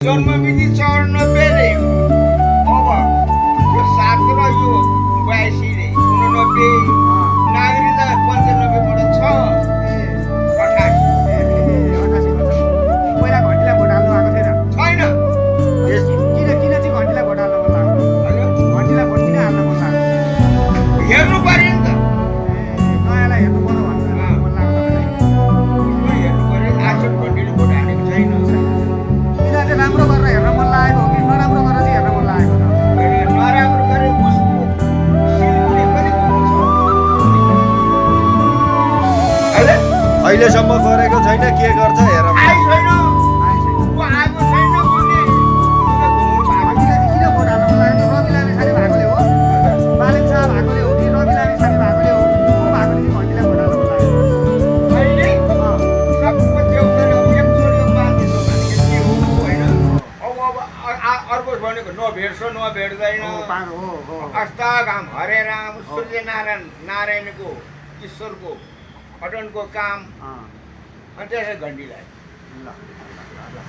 जन्मविधि 94 रे अब यो 7 र यो 82 रे 89 नागरिकता 95 बाट 6 88 पहिला घन्टीलाई भोट हाल्नु भएको थिएन छैन किन चाहिँ घन्टीलाई भोट हाल्नु मन लाग्यो घन्टीलाई भोट किन हाल्नु मन लाग्यो हेर्नु पर्यो नि त नयाँलाई हेर्नु पर्यो भनेर मन लाग्यो तपाईँलाई हेर्नु पर्यो आजको घन्टीले भोट हालेको छैन किन चाहिँ राम्रो गरेर हेर्न मन लागेको हो कि नराम्रो गरेर चाहिँ हेर्न मन लागेको हो नराम्रो गरे उसको सिलगढी पनि अहिलेसम्म गरेको छैन के गर्छ हेर आइ छैन उ आएको छैन भने घन्टीलाई किन भोट हाल्नु मन लागेको रवि लामी छाने भएकोले हो बालेन शाह भएकोले हो कि रवि लामी छाने भएकोले हो को भएकोले चाहिँ घन्टीलाई भोट हाल्नु मन लागेको अहिले सबको देउताले एकचोटि बाँधिसो भनेको के हो होइन अब अर्को भनेको नभेट्छ नभेट्दैन हो अस्ताघाम हरे राम सूर्यनारायण नारायणको ईश्वरको खटनको काम अनि त्यसै घन्टीलाई ल